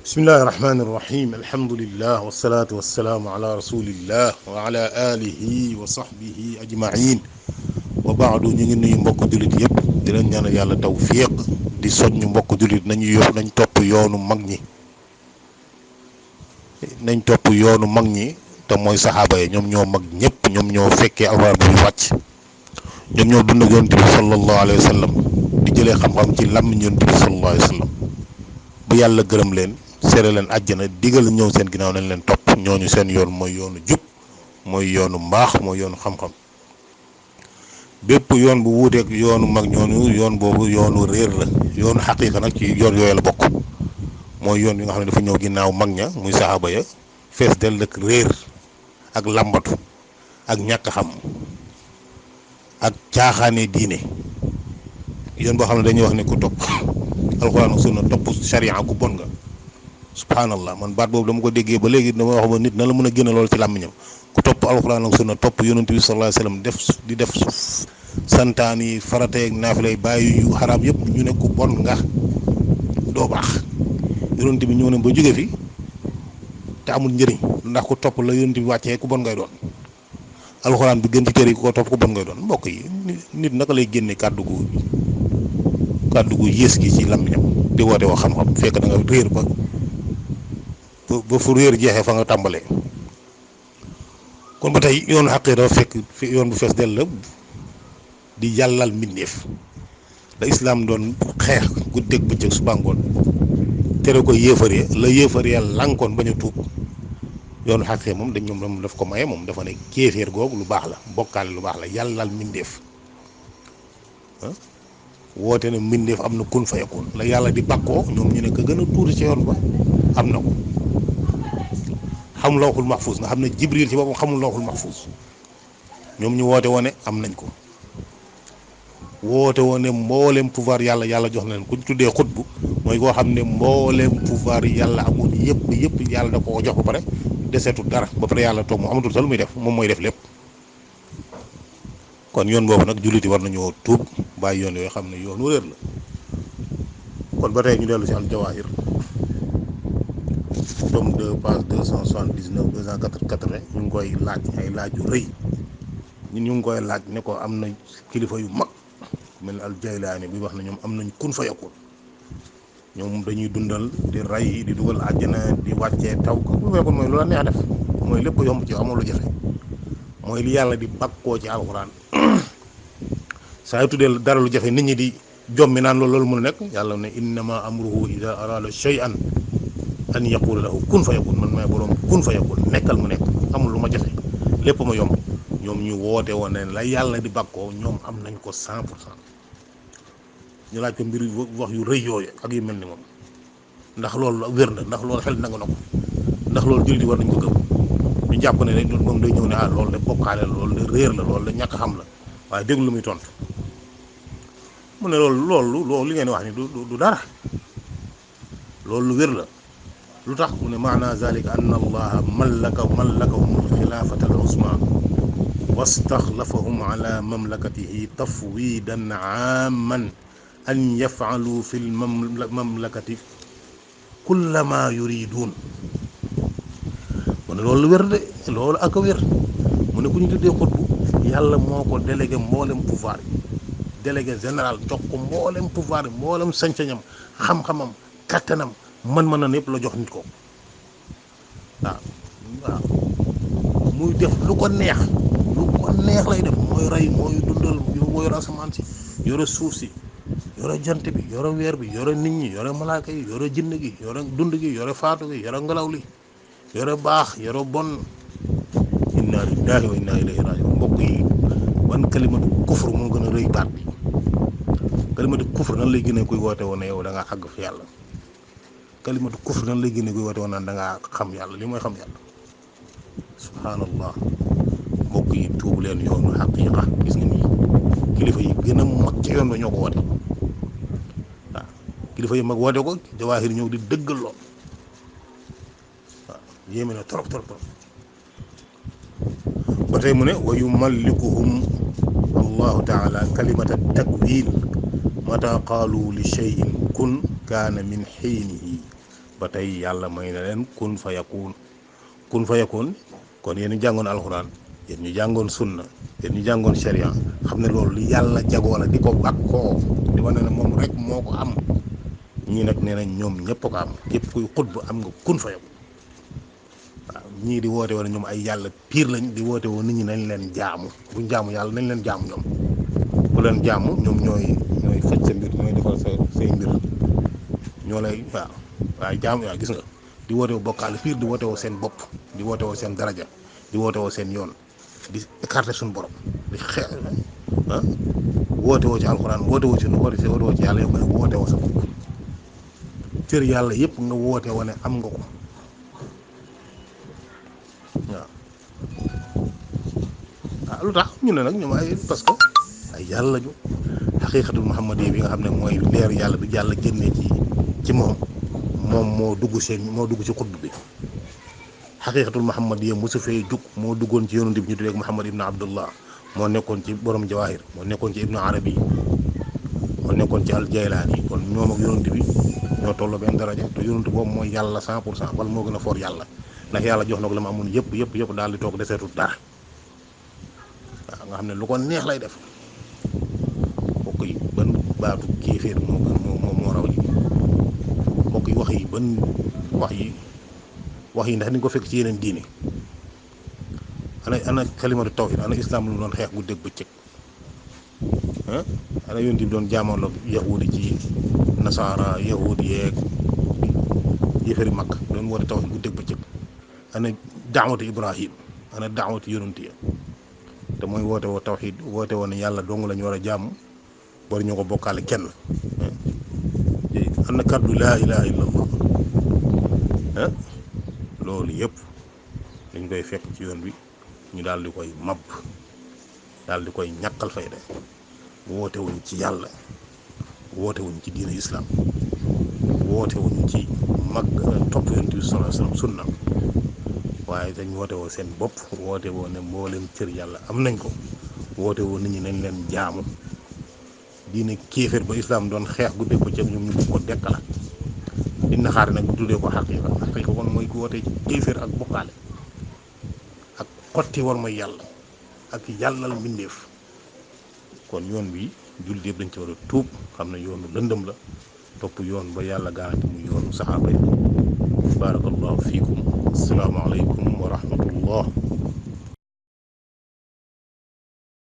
bismillahi irrahmani irrahim alhamdulillah wasalaatu wasalaamu ala rasulillah wa ala alihi wa sahbihi ajmain wa baadu. ñu ngi nuyu mbokk jullit yëpp di leen ñaanal yàlla tawfiq di soññ mbokk jullit nañ topp yoonu mag ñi te mooy saxaaba yi. ñoom ñoo mag ñëpp, ñoom ñoo fekkee alxuraan bi wàcc, ñoom ñoo dund ak yonent bi sallallahu alayhi wa sallam di jëlee xam-xam ci làmmiñ yonent bi sallallahu alayhi wa sallam ba yàlla gërëm leen, seere leen àjjana, digal ñëw seen ginnaaw nañ leen topp. ñooñu seen yoon mooy yoonu jub, mooy yoonu mbaax, mooy yoonu xam-xam. bépp yoon bu wuuteeg yoonu mag ñooñu, yoon boobu yoonu réer la. yoonu xaqiiqa nag ci yoon yooyu la bokk, mooy yoon yi nga xam ne dafa ñëw ginnaaw mag ña muy saxaaba ya, fees del ak réer ak làmbatu ak ñàkk xam ak caaxaane diine. yoon boo xam ne dañuy wax ne ku topp alxuraan ak sunna topp sharia ku bon nga. subhanallah, man baat boobu dama ko déggee ba léegi dama wax ba nit na la mën a génne loolu ci làmmiñam. ku topp alxuraan ak sunna topp yonent bi sallallahu alayhi wasallam di def santaan yi farata ak naafila yi bàyyi yu xaraam yëpp, ñu ne ku bon nga, doo baax. yonent bi ñëw na ba jóge fi te amul njëriñ, ndax ku topp la yonent bi wàccee ku bon ngay doon. alxuraan bi gën ci téere yi ku ko topp ku bon ngay doon. mbokk yi, nit naka lay génne kàddu gu yées gi ci làmmiñam di woote wax xam-xam fekk da nga réer ba fu réer jeexee fa nga tàmbalee. kon ba tey yoonu xaqi dafa fekk yoon bu fees dell la di yàllal mbindeef. la islaam doon xeex guddeeg bëccëg suba ngoon tere ko yéefar la yéefar ya lànkoon bañ a tuub. yoonu xaqi moom moom daf ko maye, moom dafa ne kéeféer googu lu baax la, bokkaale lu baax la, yàllal mbindeef. woote na mbindeef am na kun fayakun la yàlla di bàkkoo, ñoom ñu ne ko gën a tuuti ci yoon ba am na ko. xam lawxul mahfuz nga xam ne jibril ci boppam xamul lawxul mahfuz, ñoom ñu woote woone am nañ ko. woote woone mbooleem pouvoir yàlla jox na leen. ku ñu tuddee xutbu mooy koo xam ne mbooleem pouvoir yàlla amoon yëpp yàlla da ko jox ba pare deseetul dara, ba pare yàlla toog mu amatul sax lu muy def, moom mooy def lépp. kon yoon boobu nag jullit yi war nañoo tuub bàyyi yoon yooyu xam ne yoonu réer la. kon ba tey ñu dellu si al jawaahir tome 2 page 279 280. ñu ngi koy laaj ay laaj yu rëy. ñu ngi koy laaj ne ko am na kilifa yu mag mel al jaylaani bi wax na ñoom am nañ kun fa yakun, ñoom dañuy dundal di rey di dugal àjjana di wàccee taw. kun fa yakun mooy lu la neex def, mooy lépp yomb ci amul lu jafe, mooy li yàlla di bakkoo ci alxuraan. saa yu tuddee dara lu jafe nit ñi di jommi naan loolu mun a nekk. yàlla ne innama amruhu ida arada shay'an an yaqula lahu kun fa yakun. man maay boroom kun fa yakun, nekkal mu nekk, amul lu ma jafe, lépp ma yomb. ñoom ñu woote woon ne la yàlla di bakkoo ñoom am nañ ko 100%. ñu laaj ko mbir wax yu rëy yooyu ak yu mel ni moom, ndax loolu wér na, ndax loolu xel nangu na ko, ndax loolu jullit yi war nañ ko gëm. ñu jàpp ne rek moom day ñëw ne loolu de bokkaale la, loolu de réer la, loolu de ñàkk xam la, waaye déglu lu muy tontu. mu ne loolu li ngeen wax ni du dara, loolu lu wér la. lu tax mu ne maana zalika anna allaha mallakahum alxilaafata al usma wastaxlafahum ala mamlakatihi tafwidan aaman an yafaalu fi lmamlakati kullama yuridun. mu ne loolu wér de, loolu ak a wér. mu ne ku ñu tuddee xutbu yàlla moo ko délégué mboolem pouvoir yi, délégué général jox ko mboolem pouvoir yi, mboolem sañ-sañam, xam-xamam, kattanam, mën-mënam yëpp la jox nit ko. waaw muy def lu ko neex lay def, mooy rey, mooy dundal, moo yor asamaan si, yore suuf si, yore jant bi, yore weer bi, yore nit ñi, yore malaaka yi, yore jinn gi, yore dund gi, yore faatu gi, yore ngelaw li, yore baax, yore bon. inna lillahi wa inna ilayhi rajiun. mbokk yi, ban kalimatu kufr moo gën a rëy baat bi? kalimatu kufr nan lay gën a koy woote woon ne yow da ngaa àgg fi yàlla? kalimatu kufr nan lay gën a koy woote woon naan da ngaa xam yàlla? li mooy xam yàlla. subhanallah. mbokk yi, tuubu leen yoonu xaqiiqa. gis nga nii kilifa yi gën a mag ci yoon ba ñoo ko woote. waaw kilifa yi mag woote ko, jawaahir ñëw di dëggal lool. waaw yéeme na trop. ba tey mu ne wa yumallikuhum allahu taala kalimata takwin mata qaalu li cheyin kun kaana min xiinihi ba tey yàlla may na leen kun fa yakun. kun fa yakun kon yéen ñu jàngoon alxuraan, yéen ñu jàngoon sunna, yéen ñu jàngoon sharia xam ne loolu li yàlla jagoo la di ko bàkkoo di wane ne moom rek moo ko am. ñii nag nee nañ ñoom ñëpp ko am, képp kuy xutba am nga kun fa yakun. waaw ñii di woote woon ñoom ay yàlla piir lañ, di woote woon nit ñi nañ leen jaamu, buñ jaamu yàlla nañ leen jaamu ñoom. ku leen jaamu ñoom ñooy faj sa mbir, ñooy defal say mbir, ñoo lay waaye jaamu yaa gis nga di woote woo bokkaale piir, di woote woo seen bopp, di woote woo seen daraja, di woote woo seen yoon, di écarter suñu borom, di xeex woote woo ci alxuraan, woote woo ci nu woote woo ci yàlla yow nga ne woote woo sa bopp. cër yàlla yëpp nga woote woo ne am nga ko. waaw lu tax ñu ne nag ñoom ay parce que ay yàlla ñu xaqiiqatul muhammadiyya bi nga xam ne mooy leer yàlla bi yàlla génnee ci moom moo dugg ci xutb bi. xaqiiqatul muhammadiyya mosu fee jug, moo duggoon ci yonent bi ñu tuddee Muhammad ibn Abdullah, moo nekkoon ci borom Jawahir, moo nekkoon ci Ibnu Arabi, moo nekkoon ci al Jaylaani. kon ñoom ak yonent bi ñoo tolloo benn daraja, te yonent boobu mooy yàlla 100%, wala moo gën a foor yàlla, ndax yàlla jox na ko la ma amoon yëpp daal di toog deseetul dara. waaw nga xam ne lu ko neex lay def. mbokk yi ban baatu kéeféer moo raw li mbokk yi wax yi ndax ni nga ko fekk ci yeneen diine. ana kalimatu tawhid, ana islam lu mu doon xeex guddeeg bëccëg. ana yonent bi doon jaamono yahudi ci nasaara yahudi yeeg yëfari mag doon woote tawhid guddeeg bëccëg. ana daawatu Ibrahim, ana daawatu yonent ya, te mooy woote woo tawhid, woote woo ne yàlla dong lañu war a jaamu, bari ñu ko bokkaale kenn. ana kaddu laa ilaha illallah. loolu yëpp dañ koy fekk ci yoon bi, ñu daal di koy mab, daal di koy ñàkkal fayda. woote wuñ ci yàlla, woote wuñ ci diine islam, woote wuñ ci mag topp yonent bi sallallahu alayhi wasallam sunna, waaye dañ woote woo seen bopp, woote woo ne mboolem cër yàlla am nañ ko, woote woo nit ñi nañ leen jaamu. diine kéeféer ba islam doon xeex guddeeg ko ceeb ñoom ñu bëgg ko dekkala di naxaare nag tuddee ko xaqiiqa kon mooy ku wootee kéeféer ak bokkaale ak xotti war mooy yàlla ak yàllal mbindeef. kon yoon bi jullit yëpp dañ ci war a tuub, xam ne yoonu lëndëm la, topp yoon ba yàlla garanti muy yoonu saxaaba yi. barakallahu fiikum, assalaamu aleykum wa rahmatullah.